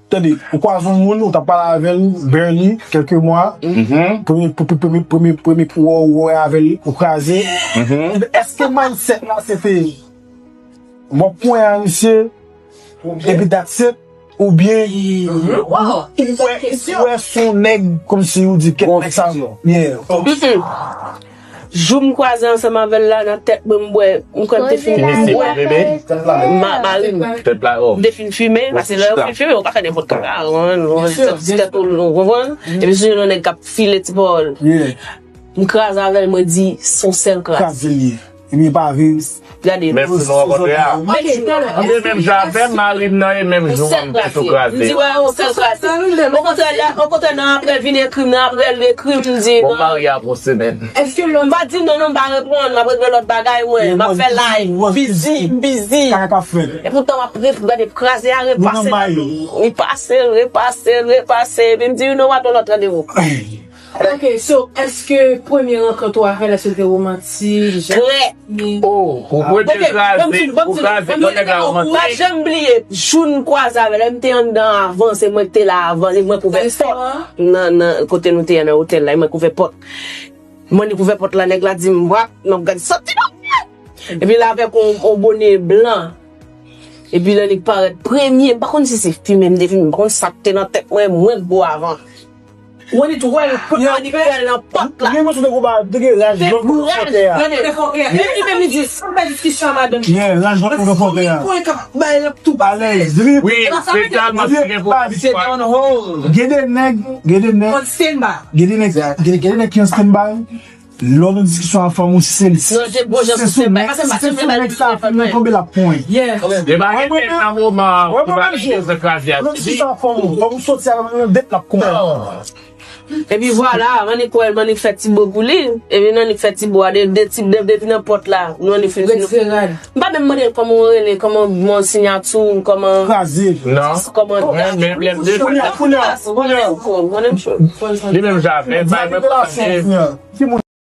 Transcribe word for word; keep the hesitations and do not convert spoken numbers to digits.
Tande, ou kwaze yon moun, ou t ap pale avè l, barely, kèlke mwa. Premye, premye, premye, premye, premye kou ou wè avè l, ou kraze. Èske mindset la se te w ap pran a misye, epi that's it, oubyen ou wè, ou wè se yon nèg kòmsi ou di kèt nèg sa yo. Yeah. Jou m kwaze ansanm avè l la, nan tèt mwen, m bwè, m kwè m te fin bwè. M a- mari m. M te fin fimen, paske lè yo fin fimen, ou pa fè nenpòt kaka, ou konprann? Ou fè ti tèt ou, ou konprann? Epi sou yon nèg k ap file ti pawòl. M kraze avè l, mwen di, s on sèl kras. Kraze l ye. Epi pa viv. Gade. Menm si nou rankontre a. Li menm jan avè m, mari m nan e menm jou an, m te tou kraze. M di, wè, yon sèl kraze. Okontrè, okontrè, nan apre l vin ekri m, nan apre l ekri m, m di, non. Bon, mari a pou semèn. Èske lòt. M pa di non, non, m pa reponn, m ap regle lòt bagay, wè, m ap fè live, bizi, bizi. Kaka k ap fèt. Epoutan, m ap ret, gade, kraze a repase. Li pase, repase, repase, epi m di, you know what, yon lòt randevou. Ok, so, èske premye rankont ou avè l, èske l te womantik, jan? Trè. Oh, ou kwè te kraze, ou kraze, yon nèg la womantik. M pa janm bliye, jou n kwaze avè l, m te anndan avan, se mwen k te la avan, e mwen k ouvè pòt. Nan, nan, kote nou te ye nan otèl la, e mwen k ouvè pòt. Mwen li k ouvè pòt la, nèg la di m, wap, m ap gade, sòti non! Epi l avèk yon, yon bone blan. Epi lè li parèt premye, m pa konn si se fimen m te fimen, m pa konn sa k te nan tèt mwen, mwen k bo avan. Mwen li t wè l, mwen li fè l nan pòt la. Mwen mwen sou te konba, te gen raj lòt kote fòkè a. Li menm li di, san fè diskisyon a madanm. Yeah, raj lòt kote fòkè a. Mwen k ap bay l ap tou pale. Alèz, wi. Wi, se kalm, se gen de nèg, gen de nèg, gen de nèg, gen de nèg ki an stand by. Lè w nan diskisyon ak fanm ou, si se se sou nèg, si se sou nèg sa ap fini tonbe l ap pran w. Depa gen nèg nan moman ki pa gen bezwen kraze a, se li. Lè w nan diskisyon ak fanm ou, fanm ou soti avè l nan date l ap pran w. Epi vwala, m annik wè l, m annik fè ti bo pou li. Epi m annik fè ti bo a, de, de ti, de, depi nan pòt la, nou annik fin. Retire rad. M pa menm mande l kòman w rele, kòman bon siyati w, kòman. Kraze. Non. Kòman. Mwen menm lè m defann. Kounye a, kounye a, kounye a. Li menm jan avè m, bay mwen pase.